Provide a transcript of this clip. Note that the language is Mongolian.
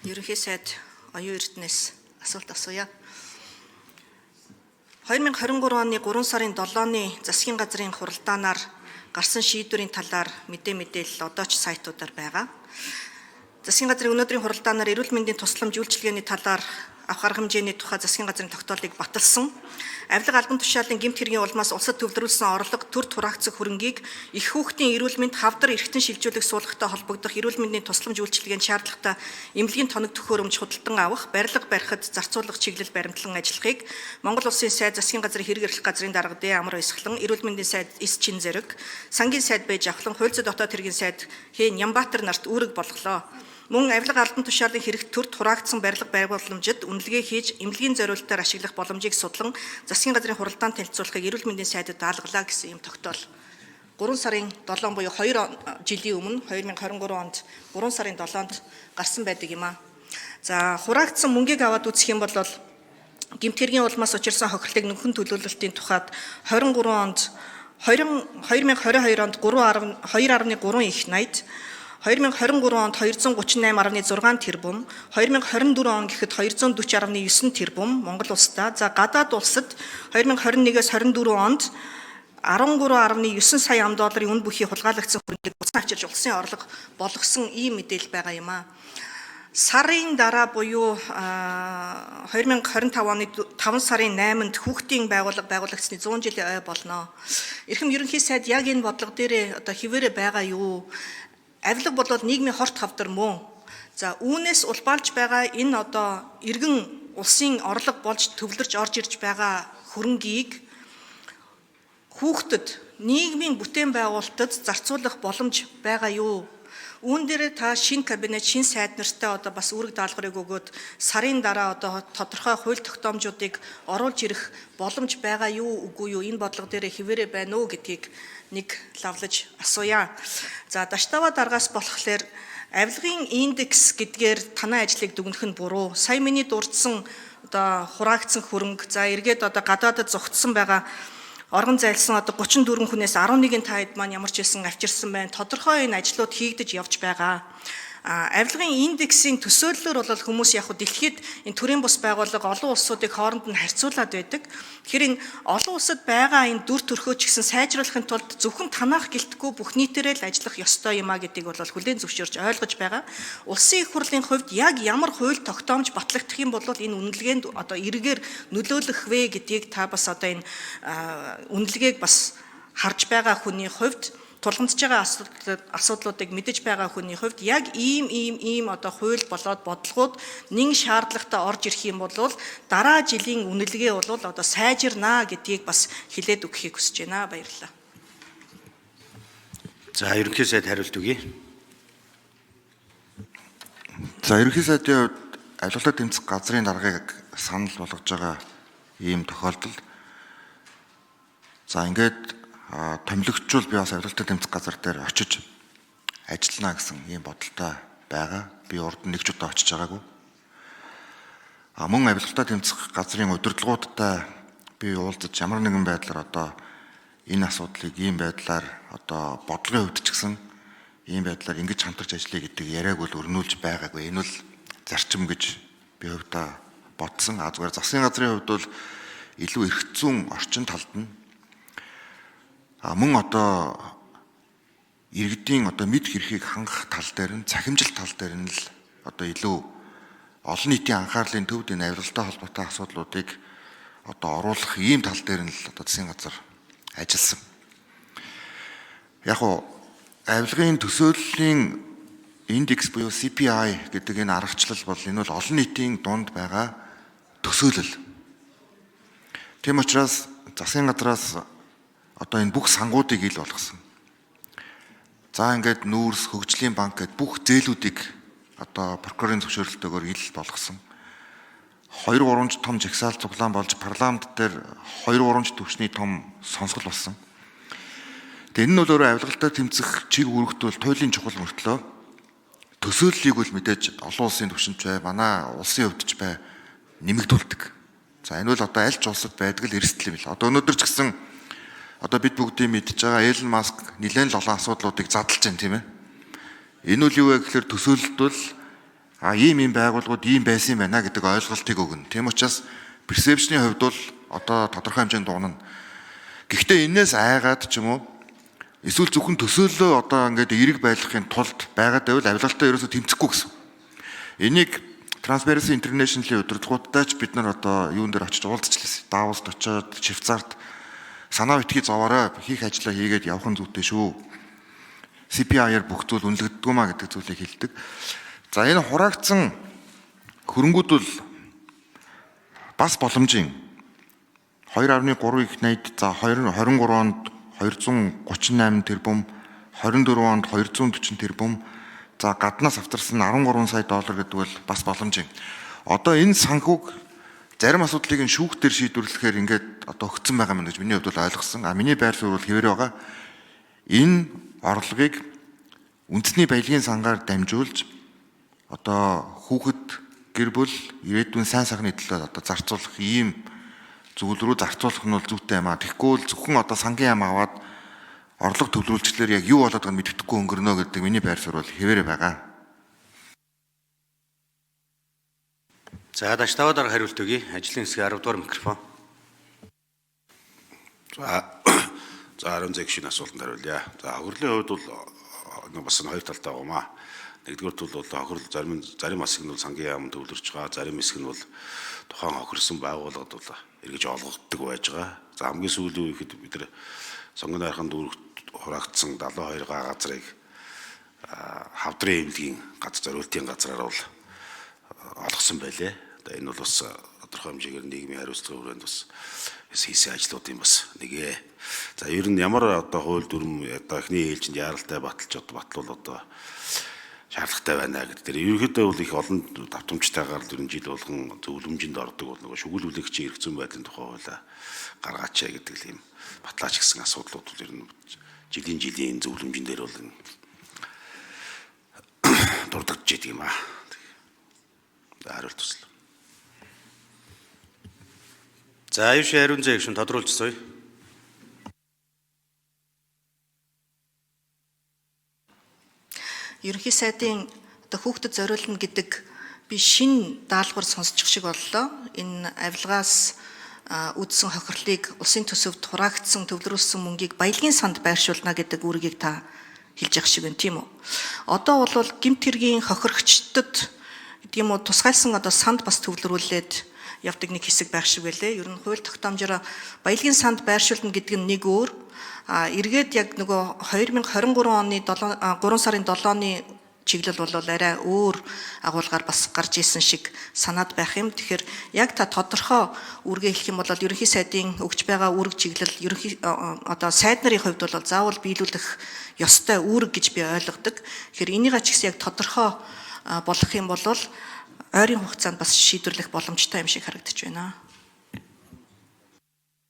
Ерөнхий сайд Оюун Эрдэнэс асуулт асууя. 2023 оны 3 сарын 7-ны засгийн газрын хуралдаанаар гарсан шийдвэрийн талаар мэдээ мэдээлэл одоо ч сайтуудаар байгаа. Засгийн газрын өнөөдрийн хуралдаанаар эрүүл мэндийн тусламж үйлчилгээний талаар авах арга хэмжээний тухай засгийн газрын тогтоолыг баталсан. Авилга албан тушаалын гэмт хэргийн улмаас улсад төвлөрүүлсэн орлого төр тураагдсан хөрөнгийг их хүүхдийн эрүүл мэнд хавдар эргэтэн шилжүүлэх суулгахтай холбогдох эрүүл мэндийн тусламж үйлчилгээнд шаардлагатай эмнэлгийн тоног төхөөрөмж худалдан авах, барилга барихад зарцуулах чиглэл баримтлан ажиллахыг Монгол Улсын сайд засгийн газрын хэрэг эрхлэх газрын дарга Д Амар Баясгалан, эрүүл мэндийн сайд Эс Чин зэрэг, сангийн сайд Бэж Авхлан, хууль зүйн дотоод хэргийн сайд Х Нямбатар нарт үүрэг болголоо. Мөн авилга албан тушаалын хэрэгт төрд хураагдсан барилга байгууламжид үнэлгээ хийж эмнэлгийн зориултаар ашиглах боломжийг судлан засгийн газрын хуралдаанд танилцуулахыг эрүүл мэндийн сайдад даалгалаа гэсэн юм тогтоол. 3 сарын 7 буюу 2 жилийн өмнө 2023 онд 3 сарын 7-нд гарсан байдаг юм а. За, хураагдсан мөнгийг аваад үзэх юм бол гэмт хэргийн улмаас учирсан хохирлыг нөхөн төлөөлөлтийн тухайд 23 онд 2022 онд 3.2.3 их 80, 2023 онд 238.6 тэрбум, 2024 он гэхэд 240.9 тэрбум Монгол улсдаа. За, гадаад улсад 2021-ээс 24 онд 13.9 сая ам долларын үн бүхий хулгайлагдсан хөрөнгийг буцаан авчирч улсын орлого болгосон ийм мэдээлэл байгаа юм а. Сарын дараа буюу 2025 оны 5 сарын 8-нд хүүхдийн байгууллага байгуулагдсны 100 жилийн ой болно. Эрхэм ерөнхий сайд яг энэ бодлого дээрээ одоо хിവэрэ байгаа юу? Авилга бол нийгмийн хорт хавдар мөн. За, үүнээс улбаалж байгаа энэ одоо иргэн улсын орлого болж төвлөрч орж ирж байгаа хөрөнгийг хүүхдэд нийгмийн бүтээн байгуулалтад зарцуулах боломж байгаа юу? Үүн дээрээ та шинэ кабинет, шинэ сайд нартай одоо бас үүрэг даалгаврыг өгөөд сарын дараа одоо тодорхой хууль тогтоомжуудыг оруулж ирэх боломж байгаа юу, үгүй юу? Энэ бодлого дээрээ хിവэрэ байна уу гэдгийг нэг лавлаж асууя. За, Даштава даргаас болохоор авилгын индекс гэдгээр танай ажлыг дүгнэх нь буруу. Сая миний дурдсан одоо хураагдсан хөрөнгө, за эргээд одоо гадаадад зугтсан байгаа оргон зайлсан одоо 34 хүнээс 11-ийн таад маань ямар ч байсан авчирсан байна. Тодорхой энэ ажлууд хийгдэж явж байгаа. Авилгын индексийн төсөөллөөр бол хүмүүс яг дэлхийд энэ төрийн бус байгууллага олон улсуудыг хооронд нь харьцуулаад байдаг. Тэгэхээр энэ олон улсад байгаа энэ дүр төрхөө ч гэсэн сайжруулахын тулд зөвхөн танаах гэлтгүй бүх нийтээрээ л ажиллах ёстой юм а гэдгийг бол хүлээн зөвшөөрч ойлгож байгаа. Улсын их хурлын хувьд яг ямар хууль тогтоомж батлагдах юм бол энэ үнэлгээнд одоо эргээр нөлөөлөх вэ гэдгийг та бас одоо энэ үнэлгээг бас харж байгаа хүний хувьд, тулгамдж байгаа асуудлуудыг мэдэж байгаа хүний хувьд яг ийм ийм ийм одоо хууль болоод бодлогууд нэн шаардлагатай орж ирэх юм бол дараа жилийн үнэлгээ бол одоо сайжирнаа гэдгийг бас хэлээд өгөхийг хүсэж байна. Баярлалаа. За, ерөнхий сайд хариулт өгье. За, ерөнхий сайдын хувьд авилгалаа тэмцэх газрын даргаыг санал болгож байгаа ийм тохиолдолд, за, ингээд томилогдчвол би бас авилгалтай тэмцэх газар дээр очиж ажиллана гэсэн ийм бодолтой байгаа. Би урд нь нэг ч удаа очиж байгаагүй. А мөн авилгалтай тэмцэх газрын удирдлагуудтай би уулзаж ямар нэгэн байдлаар одоо энэ асуудлыг ийм байдлаар одоо бодлогын хувьд ч гэсэн ийм байдлаар ингэж хамтарч ажиллая гэдэг яриаг бол өрнүүлж байгаагүй. Энэ бол зарчим гэж би хувьдаа бодсон. А зүгээр засгийн газрын хувьд бол илүү эрх зүйн орчин талд нь мөн одоо иргэдийн одоо мэдэх эрхийг хангах тал дээр нь, цахимжил тал дээр нь л одоо илүү олон нийтийн анхаарлын төвд энэ авилгалтай холбоотой асуудлуудыг одоо оруулах ийм тал дээр нь л одоо засгийн газар ажилласан. Яг уу авилгын төсөөллийн индекс буюу CPI гэдэг энэ аргачлал бол энэ бол олон нийтийн дунд байгаа төсөөлөл. Тийм учраас засгийн газраас одоо энэ бүх сангуудыг ил болгосон. За, ингээд нүүрс, хөгжлийн банк гэд бүх зээлүүдийг одоо прокурорын зөвшөөрөлтөөр ил болгосон. 2 3 том жагсаал цуглаан болж парламент дээр 2 3 төвшний том сонсгол болсон. Тэгээ энэ нь бол өөрөө авилгалтай тэмцэх чиг үүрэгт бол туйлын чухал мөртлөө төсөөллийг бол мэдээж олон улсын түвшинд бай, манай улсын хувьд ч бай нэмэгдүүлдэг. За, энэ бол одоо аль ч улсад байдаг л эрсдэл юм л. Одоо өнөөдөр ч гэсэн одоо бид бүгдийн мэдж байгаа Элон Маск нэлээд л олон асуудлуудыг задлж байна, тийм ээ. Энэ бол юу вэ гэхээр төсөөлөлт бол А ийм ийм байгууллагууд ийм байсан юм байна гэдэг ойлголтыг өгнө. Тийм учраас perception-ийн хувьд бол одоо тодорхой хэмжээнд дуунана. Гэхдээ энээс айгаад ч юм уу эсвэл зөвхөн төсөөллөө одоо ингээд эерэг байлгахын тулд байгаад байвал авилгалтай ерөөсөө тэмцэхгүй гэсэн. Энийг Transparency International-ийн удирдлагуудтай ч бид нар одоо юун дээр очиж уулзчихлаа. Давост очиод, Швейцарт санаа битгий зовоорой, хийх ажлаа хийгээд явах нь зүйтэй шүү. CPI-аар бүх зүйл үнэлэгддэг юм а гэдэг зүйлийг хэлдэг. За, энэ хураагдсан хөрөнгүүд бол бас боломжийн 2.3 их 80, за, 2023 онд 238 тэрбум, 24 онд 240 тэрбум, за, гаднаас авчирсан 13 сая доллар гэдэг бол бас боломжийн. Одоо энэ санхүүг зарим асуудлыг нь шүүхтэр шийдвэрлэхээр ингээд одоо өгцөн байгаа юм гэж миний хувьд бол ойлгосон. А миний байр суурь бол хэвээр байгаа. Энэ орлогыг үндэсний баялагын сангаар дамжуулж одоо хүүхэд, гэр бүл, ирээдүйн сайн сайхны төлөө одоо зарцуулах ийм зүйл рүү зарцуулах нь бол зүйтэй юм а. Тэгэхгүй бол зөвхөн одоо сангийн яам аваад орлого төлөвлөжлөөр яг юу болоод байгааг мэддэхгүй өнгөрнө гэдэг миний байр суурь бол хэвээрээ байгаа. За, даш таваа дараа хариулт өгье. Ажлын хэсгийн 10 дугаар микрофон. За, 10 зэг шинэ асуултанд хариулъя. За, хохирлын хувьд бол нэг бас нь хоёр талтай байгаа юм аа. Нэгдүгээр бол хохирол зарим хэсэг нь бол сангийн яам төвлөрч байгаа, зарим хэсэг нь бол тухайн хохирсон байгууллагад бол эргэж олгогддог байж байгаа. За, хамгийн сүүлийн үехэд бид нар Сонгон найрхан дүүрэгт хураагдсан 72 га газрыг хавдрын эмнэлгийн газар зориултын газраар бол олгосон байлээ. Одоо энэ бол бас тодорхой хэмжээгээр нийгмийн хариуцлагын хүрээнд бас хийсэн ажлуудын бас нэг ээ. За, ер нь ямар одоо хууль дүрм одоо эхний ээлжинд яаралтай баталж одоо батлуул одоо шаардлагатай байна гэдэг дээр ерөнхийдөө бол их олон давтамжтайгаар л ер нь жил болгон зөвлөмжинд ордог бол нөгөө шүгэл хүлээгчийн эрх зүйн байдлын тухай хуулиа гаргаач гэдэг л юм батлаач гэсэн асуудлууд бол ер нь жилийн жилийн зөвлөмжин дээр бол энэ дурддаж идэг юм аа. За, хариулт туслаа. За, аюуши ариун зээг шин тодруулж суй. Ерөнхий сайдын одоо хүүхдэд зориулна гэдэг би шин даалгавар сонсчих шиг боллоо. Энэ авилгаас үүдсэн хохирлыг улсын төсөвт хураагдсан, төвлөрүүлсэн мөнгийг баялагын санд байршуулна гэдэг үүргийг та хэлж явах шиг байна, тийм үү? Одоо бол гэмт хэргийн хохирогчдод гэдэг юм уу, тусгайлсан одоо санд бас төвлөрүүлээд явдаг нэг хэсэг байх шиг байлээ. Ер нь хууль тогтоомжоор баялагын санд байршуулна гэдэг нь нэг өөр. А эргээд яг нөгөө 2023 оны 7 3 сарын 7-ны чиглэл бол арай өөр агуулгаар бас гарч исэн шиг санаад байх юм. Тэгэхээр яг та тодорхой үүргээ хэлэх юм бол ерөнхий сайдын өгч байгаа үүрэг чиглэл ерөнхий одоо сайд нарын хувьд бол заавал биелүүлэх ёстой үүрэг гэж би ойлгодог. Тэгэхээр энийгээ ч гэсэн яг тодорхой болох юм бол ойрын хугацаанд бас шийдвэрлэх боломжтой юм шиг харагдаж байна.